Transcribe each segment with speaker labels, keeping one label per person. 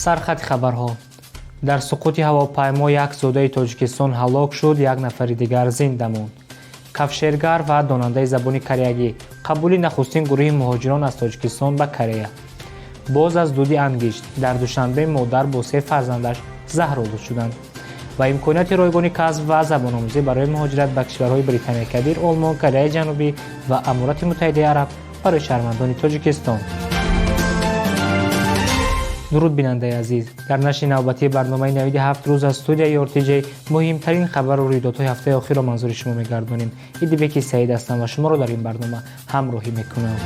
Speaker 1: Сархати хабарҳо: дар суқути ҳавопаймо як зодаи Тоҷикистон ҳалок шуд, як нафари дигар зинда монд. Кафшергар ва донандаи забони кореягӣ, қабули нахустин гурӯҳи муҳоҷирон аз Тоҷикистон ба Корея. Боз аз дуди ангишт дар Душанбе модар бо се фарзандаш заҳролуд шуданд ва имконияти ройгони касб ва забономӯзӣ барои муҳоҷират ба кишварҳои Британияи Кабир, Олмон, Кореяи Ҷанубӣ ва Аморати Муттаҳидаи Араб барои шаҳрвандони Тоҷикистон. Дуруд, бинандаи азиз! Дар нашри навбатии барномаи «Навиди 7 рӯз» аз студияи РТЖ муҳимтарин хабару рӯйдодҳои ҳафтаи охирро манзури шумо мегардонем. Идибеки Саид ҳастам ва шуморо дар ин барнома ҳамроҳӣ мекунам.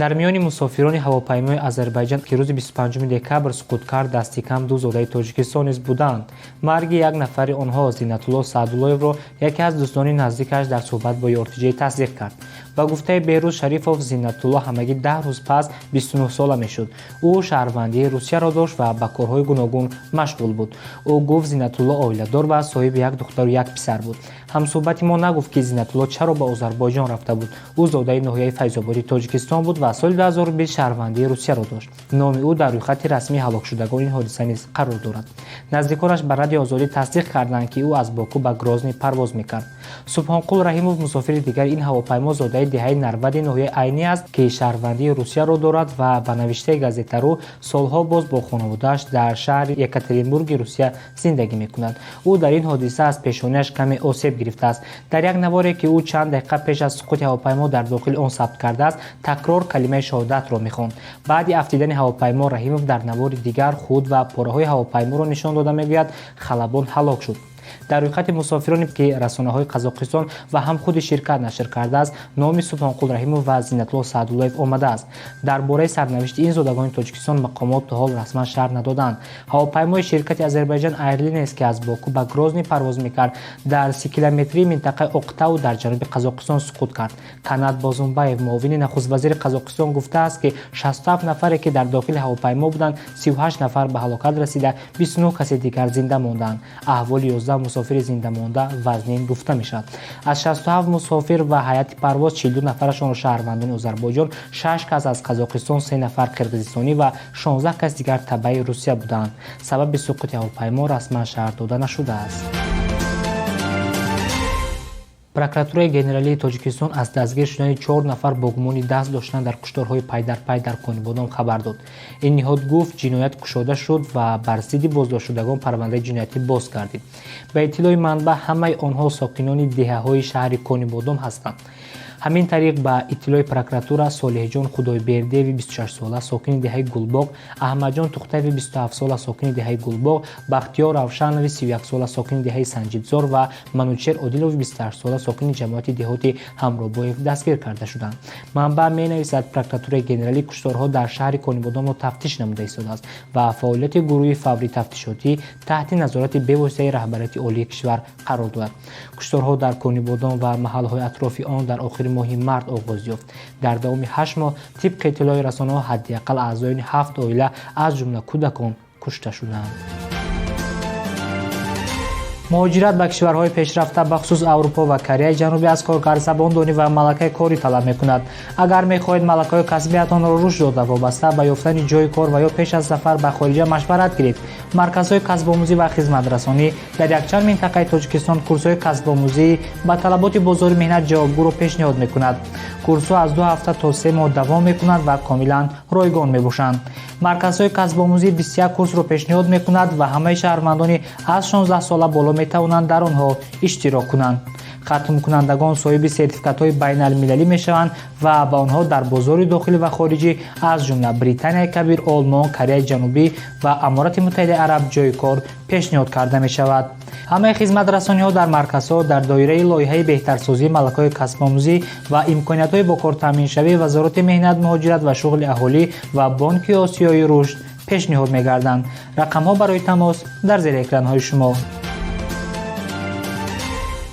Speaker 1: Дар миёни мусофирони ҳавопаймои Озарбайҷан, ки рӯзи 25 декабр суқут кард, дасти кам ду зодаи Тоҷикистон низ буданд. Марги як нафари онҳо, Зиннатулло Саъдуллоевро, яке аз дӯстони наздикаш дар суҳбат бо РТЖ тасдиқ кард. Ба гуфтаи Беҳрӯз Шарифов, Зиннатулло ҳамагӣ 10 рӯз пас 29 сола мешуд. Ӯ шаҳрвандии Русияро дошт ва ба корҳои гуногун машғул буд. Ӯ гуфт, Зиннатулло оиладор ва соҳиби як духтару як писар буд. Ҳамсӯҳбати мо нагуфт, ки Зиннатулло чаро ба Озарбойҷон рафта буд. Ӯ зодаи ноҳияи Файзободи Тоҷикистон буд ва соли 2020 шаҳрвандии Русияро дошт. Номи ӯ дар рӯйхати расмии ҳалокшудагони ин ҳодиса низ қарор дорад. Наздиконаш ба Радиои Озодӣ тасдиқ карданд, ки ӯ аз Боку ба Грозний парвоз мекард. Субҳонқул Раҳимов, мусофири дигари ин ҳавопаймо, зодаи деҳаи Нарвади ноҳияи Айнӣ аст, ки шаҳрвандии Русияро дорад ва, ба навиштаи Газетару, солҳо боз бо хонаводааш дар шаҳри Екатеринбурги Русия зиндагӣ мекунад. Ӯ дар ин ҳодиса аз пешониаш каме осеб гирифтааст. Дар як наворе, ки ӯ чанд дақиқа пеш аз суқути ҳавопаймо дар дохили он сабт кардааст, такрор калимаи шаҳодатро мехонд. Баъди афтидани ҳавопаймо Раҳимов дар навори дигар худ ва пораҳои ҳавопайморо нишон дода, мегӯяд, халабон ҳалок шуд. Дар рӯйхати мусофироне, ки расонаҳои Қазоқистон ва ҳам худи ширкат нашр кардааст, номи Субҳонқул Раҳимов ва Зиннатулло Саъдуллоев омадааст. Дар бораи сарнавишти ин зодагони Тоҷикистон мақомот то ҳол расман шарҳ надоданд. Ҳавопаймои ширкати Азербайҷан Airlines, ки аз Боку ба Грозний парвоз мекард, дар 30-километрии минтақаи Оқтау дар ҷануби Қазоқистон суқут кард. Канат Бозумбаев, муовини нахуствазири Қазоқистон, гуфтааст, ки 67 нафаре, ки дар дохили ҳавопаймо буданд, 38 нафар ба ҳалокат расида, 29 каси дигар зинда монданд. Аҳволи 11 мусофири зиндамонда вазнин гуфта мешавад. Аз 67 мусофир ва ҳайати парвоз 42 нафарашонро шаҳрвандони Озарбойҷон, 6 кас аз Қазоқистон, се нафар қирғизистонӣ ва 16 кас дигар табаи Русия буданд. Сабаби суқути ҳавопаймо расман шарҳ дода нашудааст. Прокуратураи генералии Тоҷикистон аз дастгир шудани чор нафар бо гумони даст доштан дар кушторҳои пайдарпай дар Конибодом хабар дод. Ин ниҳод гуфт, ҷиноят кушода шуд ва бар зидди боздоштшудагон парвандаи ҷиноятӣ боз гардид. Ба иттилои манбаъ, ҳамаи онҳо сокинони деҳаҳои шаҳри Конибодом ҳастанд. Ҳамин тариқ, ба иттилои прокуратура, Солеҳҷон Худойбердиеви 26сола, сокини деҳаи Гулбоғ, Аҳмадҷон Тухтаеви 27сола, сокини деҳаи Гулбоғ, Бахтиёр Равшанови 31сола, сокини деҳаи Санҷидзор ва Манучер Одилови 28сола, сокини ҷамоати деҳоти Ҳамробоев дастгир карда шуданд. Манбаъ менависад, прокуратураи генералӣ кушторҳо дар шаҳри Конибодомро тафтиш намуда истодааст ва фаъолияти гурӯҳи фаврии тафтишотӣ таҳти назорати бевоситаи раҳбарияти олии кишвар қарор дорад. Кушторҳо дар Конибодом ва маҳалҳои атрофи он дар охири моҳи март оғоз ёфт. Дар давоми 8 моҳ, тибқи иттилои расонаҳо, ҳадди ақал аъзоёни ҳафт оила, аз ҷумла кӯдакон, кушта шуданд. Муҳоҷират ба кишварҳои пешрафта, бахусус Аврупо ва Кореяи Ҷанубӣ, аз коргар забондонӣ ва малакаи корӣ талаб мекунад. Агар мехоҳед малакаҳои касбиятонро рушд дода, вобаста ба ёфтани ҷойи кор ва ё пеш аз сафар ба хориҷа машварат гиред. Марказҳои касбомӯзӣ ва хизматрасонӣ дар якчанд минтақаи Тоҷикистон курсҳои касбомӯзӣ ба талаботи бозори меҳнат ҷавобгӯро пешниҳод мекунад. Курсҳо аз 2 ҳафта то 3 моҳ давом мекунанд ва комилан ройгон мебошанд. Марказҳои касбомӯзӣ 21 курсро пешниҳод мекунад ва ҳамаи шаҳрвандони аз 16 сола боло метавонанд дар онҳо иштирок кунанд. Хатмкунандагон соҳиби сертификатҳои байналмилалӣ мешаванд ва ба онҳо дар бозори дохилӣ ва хориҷӣ, аз ҷумла Британияи Кабир, Олмон, Кореяи Ҷанубӣ ва Аморати Муттаҳидаи Араб, ҷойи кор пешниҳод карда мешавад. Ҳамаи хизматрасониҳо дар марказҳо дар доираи лоиҳаи беҳтарсозии малакаҳои касбомӯзӣ ва имкониятҳои бо кор таъминшавии Вазорати меҳнат, муҳоҷират ва шуғли аҳолӣ ва Бонки Осиёи Рушд пешниҳод мегарданд. Рақамҳо барои тамос дар зери экранҳои шумо.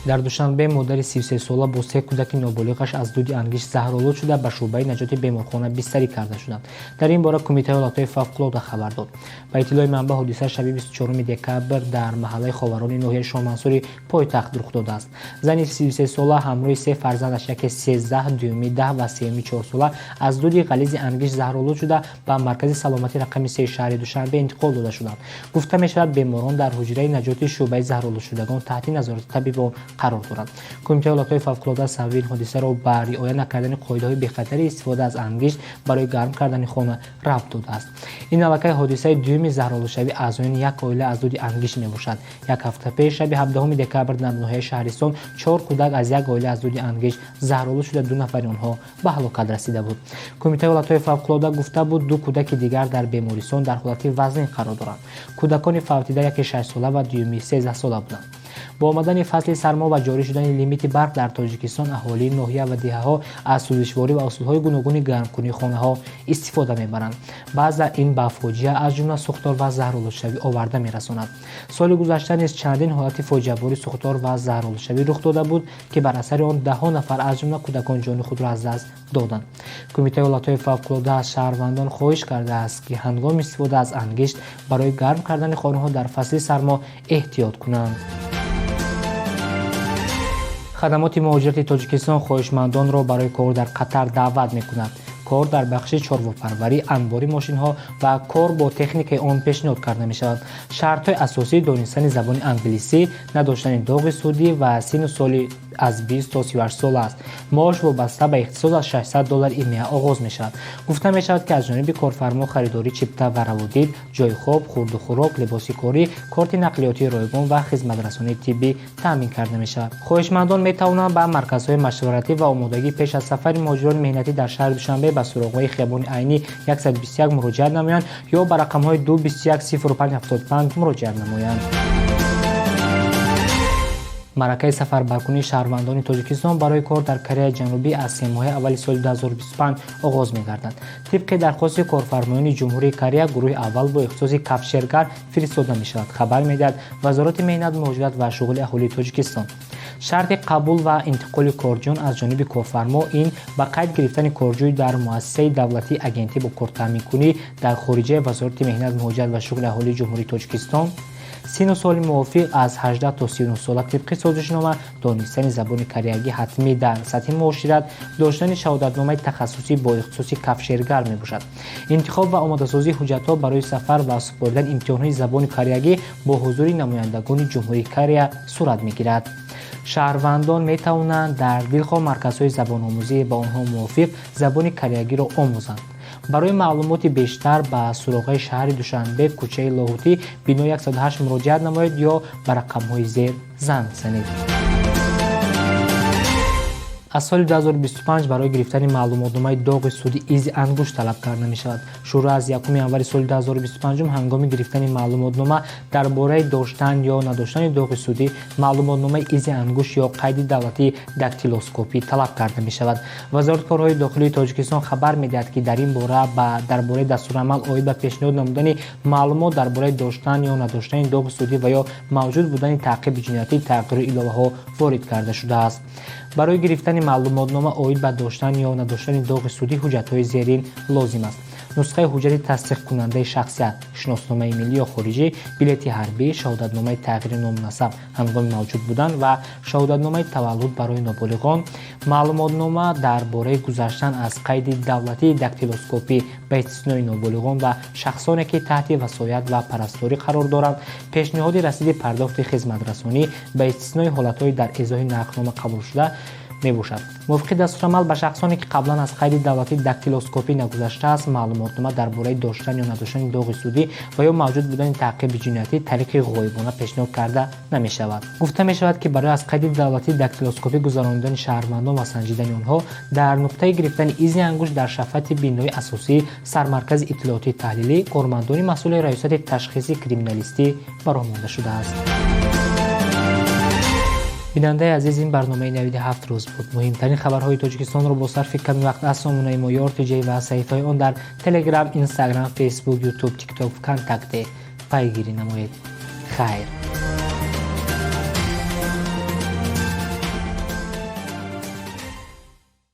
Speaker 1: Дар Душанбе модари 33сола бо се кӯдаки ноболиғаш аз дуди ангишт заҳролуд шуда, ба шӯъбаи наҷоти беморхона бистарӣ карда шуданд. Дар ин бора Кумитаи ҳолатҳои фавқулода хабар дод. Ба иттилои манбаъ, ҳодиса шаби 24 декабр дар маҳаллаи Ховарони ноҳияи Шоҳмансури пойтахт рух додааст. Зани 33сола ҳамроҳи се фарзандаш, яке 13, дуюми 10 ва сеюми 4сола, аз дуди ғализи ангишт заҳролуд шуда, ба маркази саломатӣ рақами 3 шаҳри Душанбе интиқол дода шуданд. Гуфта мешавад, беморон дар ҳуҷраи наҷоти шӯъбаи заҳролудшудагон таҳти назорати табибон қарор доранд. Кумитаи ҳолатҳои фавқулода сабаби ин ҳодисаро ба риоя накардани қоидаҳои бехатари истифода аз ангишт барои гарм кардани хона рабт додааст. Ин аллакай ҳодисаи дуюми заҳролудшавии аъзоёни як оила аз дуди ангишт мебошад. Як ҳафта пеш, шаби 17 декабр, дар ноҳияи Шаҳристон чор кӯдак аз як оила аз дуди ангишт заҳролуд шуда, ду нафари онҳо ба ҳалокат расида буд. Кумитаи ҳолатҳои фавқулода гуфта буд, ду кӯдаки дигар дар бемористон дар ҳолати вазнин қарор доранд. Кӯдакони фавтида яке 6сола ва дуюми 13сола буданд. Бо омадани фасли сармо ва ҷорӣ шудани лимити барқ дар Тоҷикистон, аҳолии ноҳия ва деҳаҳо аз сӯзишворӣ ва усулҳои гуногуни гармкунии хонаҳо истифода мебаранд. Баъза ин ба фоҷиа, аз ҷумла сӯхтор ва заҳролудшавӣ, оварда мерасонад. Соли гузашта низ чандин ҳолати фоҷиабори сӯхтор ва заҳролудшавӣ рух дода буд, ки бар асари он даҳҳо нафар, аз ҷумла кӯдакон, ҷони худро аз даст доданд. Кумитаи ҳолатҳои фавқулода аз шаҳрвандон хоҳиш кардааст, ки ҳангоми истифода аз ангишт барои гарм кардани хонаҳо дар фасли сармо эҳтиёт кунанд. Хадамоти муҳоҷирати Тоҷикистон хоҳишмандонро барои кор дар Қатар даъват мекунад. Кор дар бахши чорвопарварӣ, анбори мошинҳо ва кор бо техникаи он пешниҳод карда мешавад. Шартҳои асосӣ: донистани забони англисӣ, надоштани доғи судӣ ва синну соли аз 20 то 38 сола аст. Маош вобаста ба ихтисос аз 600 доллар ИМА оғоз мешавад. Гуфта мешавад, ки аз ҷониби корфармо харидории чипта ва раводид, ҷойи хоб, хурду хӯрок, либоси корӣ, корти нақлиётии ройгон ва хизматрасонии тиббӣ таъмин карда мешавад. Хоҳишмандон метавонанд ба марказҳои машваратӣ ва омодагӣ пеш аз сафари муҳоҷирони меҳнатӣ дар шаҳри Душанбе ба суроғҳои хиёбони Айнӣ 121 муроҷиат намоянд ё ба рақамҳои 2 21 05 75 муроҷиат намоянд. Маъракаи сафарбаркунии шаҳрвандони Тоҷикистон барои кор дар Кореяи Ҷанубӣ аз семоҳаи аввали соли 2025 оғоз мегардад. Тибқи дархости корфармоёни Ҷумҳурии Корея, гурӯҳи аввал бо ихтисоси кафшергар фиристода мешавад, хабар медиҳад Вазорати меҳнат, муҳоҷират ва шуғли аҳолии Тоҷикистон. Шарти қабул ва интиқоли корҷӯён аз ҷониби корфармо ин ба қайд гирифтани корҷӯй дар муассисаи давлатии агентӣ бо кортаъминкунӣ дар хориҷаи Вазорати меҳнат, муҳоҷират ва шуғли аҳолии Ҷумҳурии Тоҷикистон, синну соли мувофиқ аз 18 то 39 сола тибқи созишнома, донистани забони кореягӣ ҳатмӣ дар сатҳи муошират, доштани шаҳодатномаи тахассусӣ бо ихтисоси кафшергар мебошад. Интихоб ва омодасозии ҳуҷҷатҳо барои сафар ва супоридани имтиҳонҳои забони кореягӣ бо ҳузури намояндагони Ҷумҳурии Корея сурат мегирад. Шаҳрвандон метавонанд дар дилхоҳ марказҳои забономӯзӣ ба онҳо мувофиқ забони кореягиро омӯзанд. Барои маълумоти бештар ба суроғаи шаҳри Душанбе, кӯчаи Лоҳутӣ, бинои 108 муроҷиат намоед ё ба рақамҳои зер занг занед. Аз соли 2025 барои гирифтани маълумотномаи доғи судӣ изи ангушт талаб карда мешавад. Шурӯъ аз 1 январи соли 2025 ҳангоми гирифтани маълумотнома дар бораи доштан ё надоштани доғи судӣ маълумотномаи изи ангушт ё қайди давлатии дактилоскопӣ талаб карда мешавад. Вазорати корҳои дохилии Тоҷикистон хабар медиҳад, ки дар ин бора ба дар бораи дастурамал оид ба пешниҳод намудани маълумот дар бораи доштан ё надоштани доғи судӣ ва ё мавҷуд будани таъқиби ҷиноятӣ тағйиру иловаҳо ворид карда шудааст. Барои гирифтани маълумотнома оид ба доштан ё надоштани доғи судӣ ҳуҷҷатҳои зерин лозим аст: нусхаи ҳуҷҷати тасдиқкунандаи шахсият, шиносномаи миллӣ ё хориҷӣ, билети ҳарбӣ, шаҳодатномаи тағйири ному насаб ҳангоми мавҷуд будан ва шаҳодатномаи таваллуд барои ноболиғон. Маълумотнома дар бораи гузаштан аз қайди давлатии дактилоскопӣ ба истиснои ноболиғон ва шахсоне, ки таҳти васоят ва парасторӣ қарор доранд, пешниҳоди расиди пардохти хизматрасонӣ ба истиснои ҳолатҳои дар изоҳи нархнома қабулшуда мебошад. Мувофиқи дастурамал, ба шахсоне, ки қаблан аз қайди давлатии дактилоскопӣ нагузаштааст, маълумотнома дар бораи доштан ё надоштани доғи судӣ ва ё мавҷуд будани таъқиби ҷиноятӣ тариқи ғоибона пешниҳод карда намешавад. Гуфта мешавад, ки барои аз қайди давлатии дактилоскопӣ гузаронидани шаҳрвандон ва санҷидани онҳо дар нуқтаи гирифтани изи ангушт дар шафати бинои асосии Сармаркази иттилоотии таҳлилӣ кормандони масъули Раёсати ташхиси криминалистӣ ба роҳ монда шудааст. Бинандаи азиз, ин барномаи «Навиди ҳафт рӯз» буд. Муҳимтарин хабарҳои Тоҷикистонро бо сарфи ками вақт аз сомонаи мо Ёртиҷ ва саҳифаи он дар Телеграм, Инстаграм, Фейсбук, Ютуб, Тикток, Вконтакте пайгирӣ намоед. Хайр.